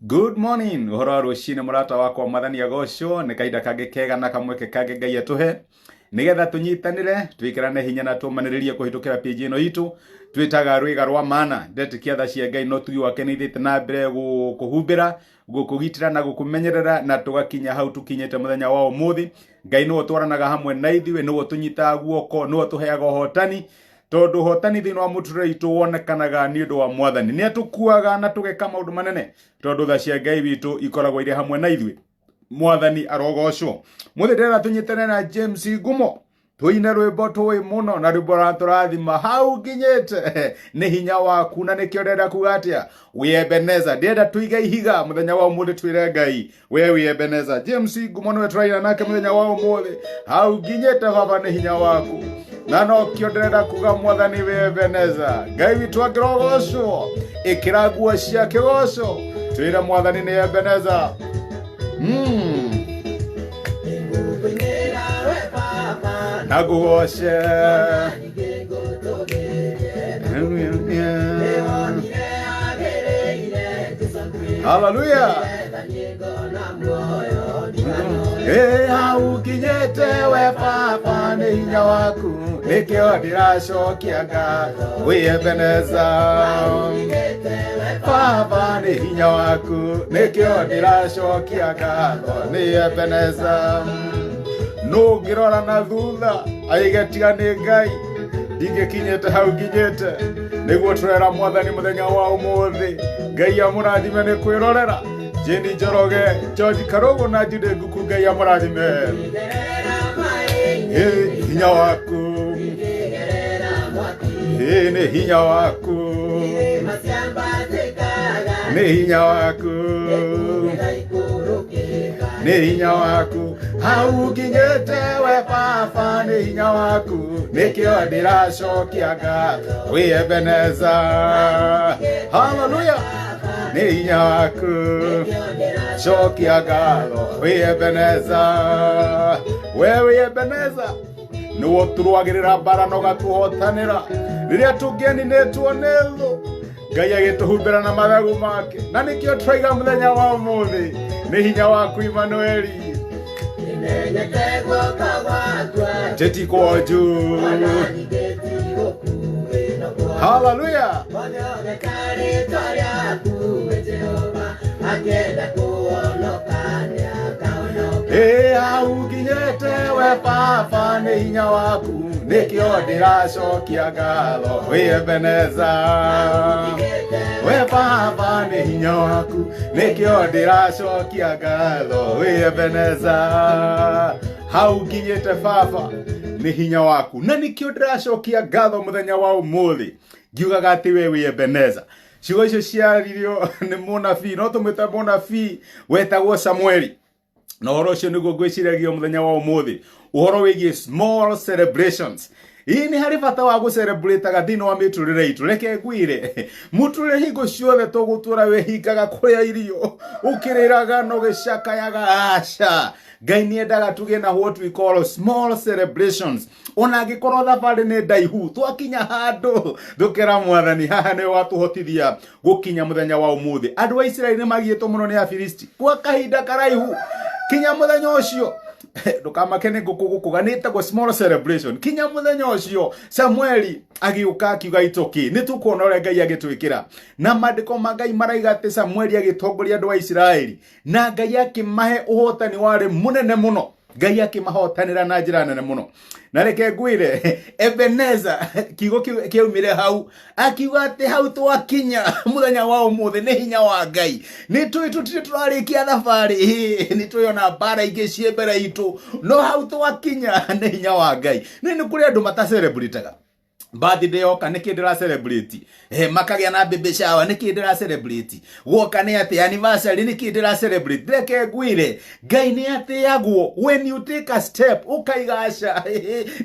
Good morning, ũhoro wa rũcinĩ mũrata wakwa mwathani agocwo nĩ kahinda kangĩ kega na kamweke kangĩ Ngai atũhe nĩgetha tũnyitanĩre twĩkĩrane hinya na tũmanĩrĩrie kũhĩtũkĩra page ĩno itũ twĩtaga rwĩga rwa mana. Ndetĩkia tha cia Ngai no tugi wake nĩ ithiĩte na mbere gũkũhumbĩra, gũkũgitĩra na gũkũmenyerera na tũgakinya hau tũkinyĩte mũthenya wa ũmũthĩ. Ngai nĩwe ũtwaranaga hamwe na ithuĩ, nĩwe ũtũnyitaga guoko, nĩwe ũtũheaga ũhotani, tondũ ũhotani thĩinĩ wa mũtũrĩre witũ wonekanaga nĩ ũndũ wa mwathani. Nĩ atũkuaga na tũgeka maũndũ manene, tondũ tha cia Ngai witũ ikoragwo irĩ hamwe na ithuĩ. Mwathani arogocwo. Mũthĩ ndĩrenda tũnyitane na James Ngumo tũine rwĩmbo tũĩ mũno na rwĩmbo ratũrathima hau nginyĩte nĩ hinya waku, na nĩkĩo ndĩrenda kuga atĩa, wĩ Ebeneza. Ndĩrenda tũige ihiga mũthenya wa ũmũthĩ twĩre Ngai we wĩ Ebeneza. James Ngumo nĩwe tũraina nake mũthenya wa ũmũthĩ, hau nginyĩte baba nĩ hinya waku, na nokĩo ndĩrenda kuga mwathani wĩ Ebeneza. Ngai witũ angĩrogocwo, ĩkĩra nguo cia kĩgoco twĩre mwathani nĩ Ebeneza. Nĩngũkũinĩra we Baba, Na ngũgoce ningĩ ngũtũgĩrie. Nĩwonire agĩrĩire Jesũ Kristũ, Hallelujah. nĩgetha niĩ ngona muoyo ndiganoe. Ĩ hau nginyĩte we baba nĩ hinya waku, nĩkĩo ndĩracokia ngatho wĩ Ebeneza. Nginyĩte we Baba nĩ hinya waku, nĩkĩo ndĩracokia ngatho nĩ Ebeneza. Nũ ngĩrora na thutha aige tiga nĩ Ngai ndingĩkinyĩte hau nginyĩte. Nĩguo tũrera mwathani mũthenya wa ũmũthĩ. Ngai amũrathime nĩ kwĩrorera. Jeni Njoroge, George Karogo na Jude Nguku, Ngai amũrathime. Ngĩgerera maĩ-inĩ, Ĩ hinya waku, ngĩgerera mwaki, ĩ nĩ hinya waku, irĩma ciambatĩkaga, nĩ hinya waku, nĩkũrĩra ikũrũkĩka. nĩ hinya waku, hau nginyĩte we baba nĩ hinya waku, nĩkĩo ndĩracokia ngatho wĩ Ebeneza. Hallelujah, nĩ hinya waku, cokia ngatho wĩ Ebeneza, we wĩ Ebeneza nĩwe ũtũrũagĩrĩra mbara na ũgatũhotanĩra rĩrĩa tũngĩaninĩtwo nĩ thũ. Ngai agĩtũhumbĩra na mathagu make, na nĩkĩo tũraiga mũthenya wa ũmũthĩ nĩ hinya waku Imanueli. Nĩmenyete guoko gwakwa, Teti kwonju. ona ningĩ ti gũkuhĩ no kuona. Hallelujah. Ongeongeka rĩĩtwa rĩaku, we Jehova, akĩenda kũhonoka nĩakahonoka. Ĩ hau nginyĩte we baba nĩ hinya waku, nĩkĩo ndĩracokia ngatho wĩ Ebeneza. We baba nĩ hinya waku, nĩkĩo ndĩracokia ngatho wĩ Ebeneza. Hau nginyĩte baba nĩ hinya waku, na nĩkĩo ndĩracokia ngatho mũthenya wa ũmũthĩ ngiugaga atĩ we wĩ Ebeneza. Ciugo icio ciaririo nĩ mũnabii, no tũmwĩte mũnabii wetagwo Samueli, na ũhoro ũcio nĩguo ngwĩciragia mũthenya wa ũmũthĩ, ũhoro wĩgiĩ small celebrations. Ĩĩ nĩ harĩ bata wa gũcelebrataga thĩinĩ wa mĩtũrĩre itũ. Reke ngwĩre, mũtũrĩre hingo ciothe tũgũtũra wĩhingaga kũrĩa irio ũkĩrĩraga na ũgĩcakayaga, aca. Ngai nĩ endaga tũgĩe na what we call small celebrations. Ona angĩkorwo thabarĩ nĩ ndaihu, twakinya handũ ndũkĩra mwathani haha nĩwe watũhotithia gũkinya mũthenya wa ũmũthĩ. Andũ a Isiraeli nĩ magiĩtwo mũno nĩ Afilisti kwa kahinda karaihu, kinya mũthenya ũcio ndũkamake nĩ ngũkũ gũkũga, nĩ ĩtagwo small celebration. Kinya mũthenya ũcio Samueli agĩũka akiuga itũkĩ nĩ tũkuona ũrĩa Ngai agĩtwĩkĩra, na maandĩko ma Ngai maraiga atĩ Samueli agĩtongoria andũ a Isiraeli na Ngai akĩmahe ũhotani warĩ mũnene mũno. Ngai akĩmahotanĩra na njĩra nene mũno. Na reke ngwĩre, Ebeneza kiugo kĩu kĩaumire hau, akiuga atĩ hau twakinya mũthenya wa ũmũthĩ nĩ hinya wa Ngai. Nĩ tũĩ tũtirĩ tũrarĩkia thabarĩ, nĩ tũĩ ona mbara ingĩ ciĩ mbere itũ, no hau twakinya nĩ hinya wa Ngai. Nĩ kũrĩ andũ matacelebrataga birthday yoka, nĩkĩ ndĩra celebrate? Makagĩa na baby shower, nĩkĩ ndĩra celebrate? Gwoka nĩ atĩ anniversary, nĩkĩ ndĩra celebrate? Reke ngwĩre, Ngai nĩ atĩagwo when you take a step ũkaiga aca,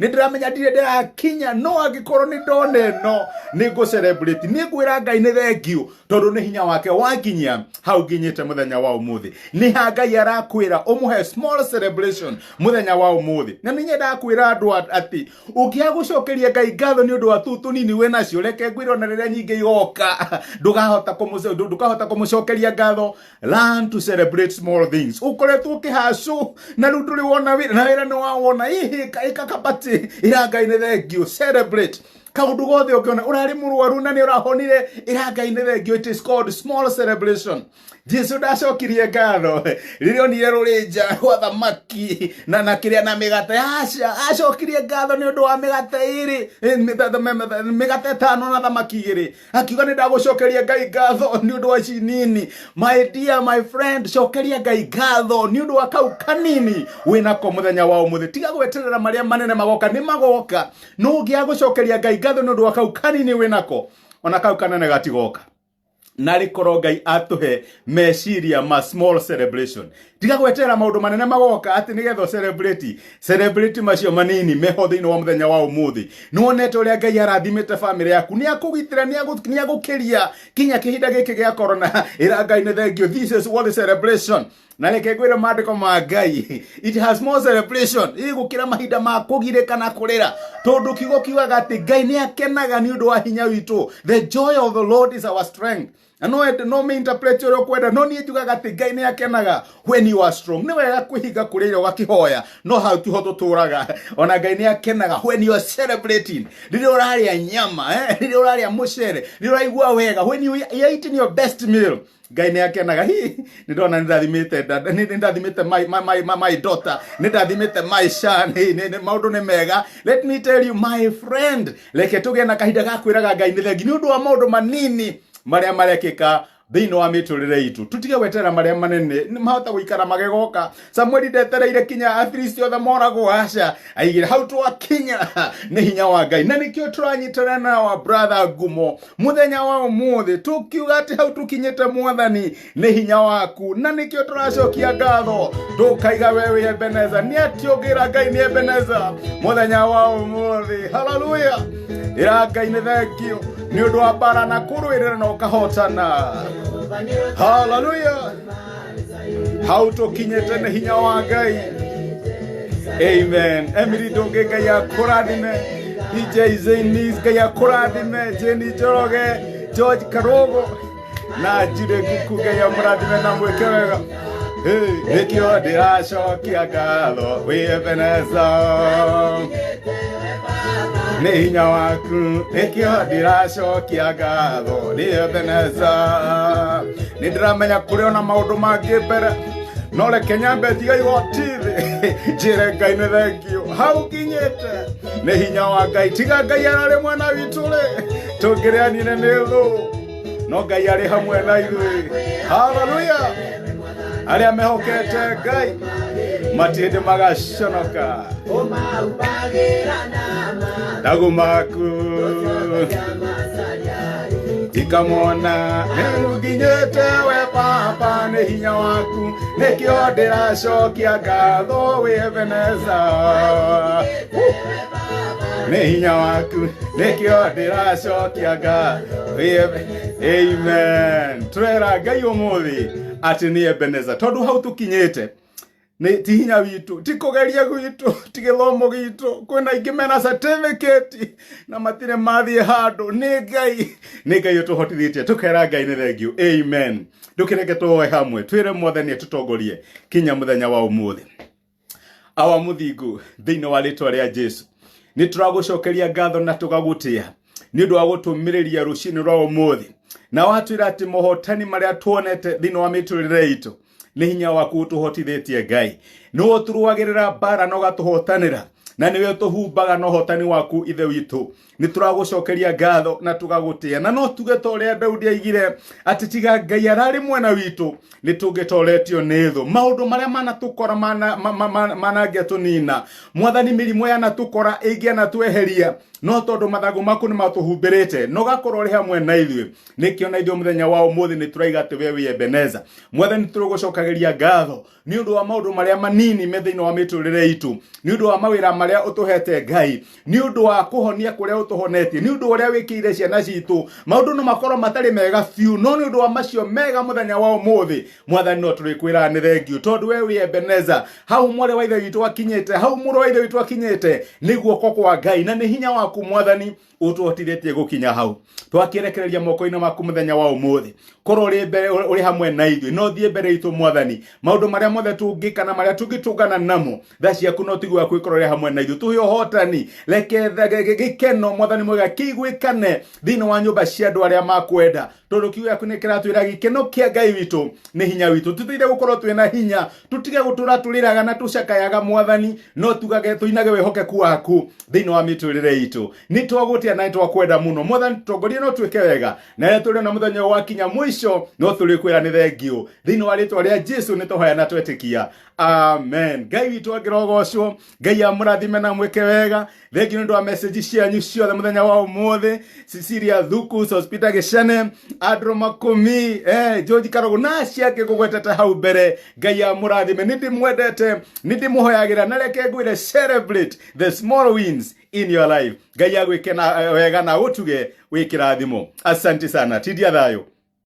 nĩ ndĩramenya ndirĩ ndĩrakinya, no angĩkorwo nĩ ndona ĩno nĩ ngũ celebrate, nĩ ngwĩra Ngai nĩ thengiũ, tondũ nĩ hinya wake wanginyia hau nginyĩte mũthenya wa ũmũthĩ. Nĩ ha Ngai arakwĩra ũmũhe small celebration mũthenya wa ũmũthĩ? Na nĩ nyendaga kwĩra andũ atĩ ũngĩaga gũcokeria Ngai ngatho nĩ ũndũ wa tũu tũnini wĩ nacio. Reke ngwĩre ona rĩrĩa nyingĩ igoka, ndũkahota kũmũcokeria ngatho. Learn to celebrate small things. Ũkoretwo ũkĩhacũ na rĩu ndũrĩ wona wĩra, na wĩra nĩ wawona, ĩhĩ ĩka kabati ĩra Ngai nĩ thengiũ. Celebrate kaũndũ gothe ũngĩona. Ũrarĩ mũrwaru na nĩ ũrahonire, ĩra Ngai nĩ thengiũ. It is called small celebration. Jesu ndacokirie ngatho rĩrĩa onire rũrĩnja rwa thamaki na kĩrĩa na mĩgate. Aca, acokirie ngatho nĩ ũndũ wa mĩgate ĩrĩ, mĩgate ĩtano na thamaki igĩrĩ, akiuga nĩ ndagũcokeria Ngai ngatho nĩ ũndũ wa ici nini. My dear, my friend, cokeria Ngai ngatho nĩ ũndũ wa kau kanini wĩnako mũthenya wa ũmũthĩ. Tiga gweterera marĩa manene magoka, nĩ magoka. No ũngĩaga gũcokeria Ngai ngatho nĩ ũndũ wa kau kanini wĩnako, ona kau kanene gatigoka. Na rĩkorwo Ngai atũhe meciria ma small celebration. Tiga gweterera maũndũ manene magoka atĩ nĩgetha celebrate. Celebrate macio manini meho thĩinĩ wa mũthenya wa ũmũthĩ. Nĩ wonete ũrĩa Ngai arathimĩte famĩlĩ yaku, nĩ akũgitĩra, nĩ agũkĩria kinya kĩhinda gĩkĩ gĩa corona. Ĩra Ngai nĩ thengiũ. This is what celebration. Na reke ngwĩre, maandĩko ma Ngai, it has more celebration ĩgũkĩra mahinda ma kũgirĩka na kũrĩra, tondũ kiugo kiugaga atĩ Ngai nĩ akenaga nĩ ũndũ wa hinya witũ. The joy of the Lord is our strength. Na no ende no me-interpret ũrĩa ũkwenda, no niĩ njugaga atĩ Ngai nĩ akenaga when you are strong. Nĩ wega kwĩhinga kũrĩa irio ũgakĩhoya, no hau tiho tũtũraga. Ona Ngai nĩ akenaga when you are celebrating, rĩrĩa ũrarĩa nyama, rĩrĩa ũrarĩa mũcere, rĩrĩa ũraigua wega, when you are eating your best meal, Ngai nĩ akenaga. Hi, nĩ ndona nĩ ndathimĩte nĩ ndathimĩte my daughter, nĩ ndathimĩte my son. Maũndũ nĩ mega. Let me tell you, my friend, reke tũgĩe na kahinda ga kwĩraga Ngai nĩ thengi nĩ ũndũ wa maũndũ manini marĩa marekĩka thĩinĩ wa mĩtũrĩre itũ. Tutige gweterera marĩa manene, nĩ mahota gũikara magĩgoka. Samueli ndetereire kinya Afilisti othe moragwo. Aca, aigire hau twakinya nĩ hinya wa Ngai. Na nĩkĩo tũranyitana na wa brother Ngumo mũthenya wa ũmũthĩ, tũkiuga atĩ hau tũkinyĩte, Mwathani, nĩ hinya waku, na nĩkĩo tũracokia ngatho tũkaiga we wĩ Ebeneza. Nĩ atĩ ũngĩra Ngai nĩ Ebeneza mũthenya wa ũmũthĩ? Haleluya! Ĩra Ngai nĩ thengio nĩ ũndũ wa mbara na kũrũĩrĩra na ũkahotana. Haleluya! Hau tũkinyĩte nĩ hinya wa Ngai. Amen. Emily Ndũngĩ, Ngai akũrathime. DJ Zainis, Ngai akũrathime. Jeni Njoroge, George Karogo na Njire Nguku, Ngai amũrathime na mwĩke wega. Hey, nĩkĩo ndĩracokia ngatho wĩ Ebeneza, nĩ hinya waku. Nĩkĩo ndĩracokia ngatho nĩ Ebeneza. Nĩ ndĩramenya kũrĩ ona maũndũ mangĩ mbere, no reke nyambe njiga igoti thĩ, njĩre Ngai nĩ thengio. Hau nginyĩte nĩ hinya wa Ngai. Tiga Ngai ararĩ mwena witũ rĩ, tũngĩrĩanire nĩ thũ, no Ngai arĩ hamwe na ithuĩ. Haleluya! Arĩa mehokete Ngai matirĩ magaconoka. Ndagu maku ikamona nginyĩte we Baba nĩ hinya waku. Nĩkĩo ndĩracokia ngatho wĩ Ebeneza, nĩ hinya waku. Nĩkĩo ndĩracokia ngatho wĩ Amen. Tũrera Ngai ũmũthĩ atĩ nĩ Ebeneza, tondũ hau tũkinyĩte nĩ ti hinya witũ, ti kũgeria gwitũ, ti gĩthomo gitũ. Kwĩna aingĩ mena certificate na matirĩ mathiĩ handũ. Nĩ Ngai, nĩ Ngai ũtũhotithĩtie. Tũkera Ngai nĩ thengio. Amen. Ndũkĩreke tũhoe hamwe, twĩre Mwathani atũtongorie kinya mũthenya wa ũmũthĩ. Awa mũthingu, thĩinĩ wa rĩtwa rĩa Jesu, nĩ tũragũcokeria ngatho na tũgagũtĩa nĩ ũndũ wa gũtũmĩrĩria rũcinĩ rwa ũmũthĩ, na watwĩra atĩ mohotani marĩa tuonete thĩinĩ wa mĩtũrĩre itũ nĩ hinya waku ũtũhotithĩtie. Ngai, nĩwe ũtũrũagĩrĩra mbara na ũgatũhotanĩra, na nĩwe ũtũhumbaga na ũhotani waku. Ithe witũ, nĩ tũragũcokeria ngatho na tũgagũtĩa, na no tuge ta ũrĩa Daudi aigire atĩ tiga Ngai ararĩ mwena witũ, nĩ tũngĩtoretio nĩ thũ. Maũndũ marĩa manatũkora manangĩatũnina, Mwathani, mĩrimũ yanatũkora ĩngĩanatweheria, no tondũ mathagu maku nĩ matũhumbĩrĩte na ũgakorwo ũrĩ hamwe na ithuĩ, nĩkĩo na ithuĩ mũthenya wa ũmũthĩ nĩ tũraiga atĩ we wĩ Ebeneza. Mwathani, tũrĩgũcokagĩria ngatho nĩ ũndũ wa maũndũ marĩa manini me thĩinĩ wa mĩtũrĩre itũ, nĩ ũndũ wa mawĩra marĩa ũtũhete, Ngai, nĩ ũndũ wa kũhonia kũrĩa. Ũtũhonetie nĩ ũndũ wa ũrĩa wĩkĩire ciana citũ. Maũndũ no makorwo matarĩ mega biũ, no nĩ ũndũ wa macio mega mũthenya wa ũmũthĩ, Mwathani, no tũrĩkwĩraga nĩ thengiũ, tondũ we wĩ Ebeneza. Hau mwarĩ wa ithe witũ akinyĩte, hau mũrũ wa ithe witũ akinyĩte, nĩ guoko kwa Ngai na nĩ hinya waku, Mwathani, ũtũhotithĩtie gũkinya hau. Twakĩrekereria moko-inĩ maku mũthenya wa ũmũthĩ. Korwo ũrĩ mbere, ũrĩ hamwe na ithuĩ, no thiĩ mbere itũ, Mwathani. Maũndũ marĩa mothe tũngĩka na marĩa tũngĩtũngana namo, tha ciaku no tiguo yaku ĩkorwo ĩrĩ hamwe na ithuĩ. Tũhe ũhotani, reke gĩkeno, Mwathani mwega, kĩiguĩkane thĩinĩ wa nyũmba cia andũ arĩa makwenda, tondũ kiugo gĩaku nĩ kĩratwĩra gĩkeno kĩa Ngai witũ nĩ hinya witũ. Tũteithie gũkorwo twĩna hinya, tũtige gũtũra tũrĩraga na tũcakayaga, Mwathani, no tugage tũinage wĩhokeku waku thĩinĩ wa mĩtũrĩre itũ. Nĩ twagũtia na nĩ twakwenda mũno, Mwathani. Tũtongorie no twĩke wega, na rĩrĩa tũrĩ na mũthenya ũyũ wakinya mũico, no tũrĩkwĩra nĩ thengiũ. Thĩinĩ wa rĩtwa rĩa Jesu nĩ tũhoya na twetĩkia, amen. Ngai witũ angĩrogocwo. Ngai amũrathime na mwĩke wega. Thengiũ nĩ ũndũ wa message cianyu ciothe mũthenya wa ũmũthĩ. Cecilia Thuku, Sospita Gĩcene, Andrew Makumi, George Karogo na acio angĩ ngũgwetete hau mbere, Ngai amũrathime. Nĩ ndĩmwendete, nĩ ndĩmũhoyagĩra, na reke ngwĩre, celebrate the small wins in your life. Ngai agwĩke na wega na ũtuge wĩ kĩrathimo. Asante sana, tindia thayũ.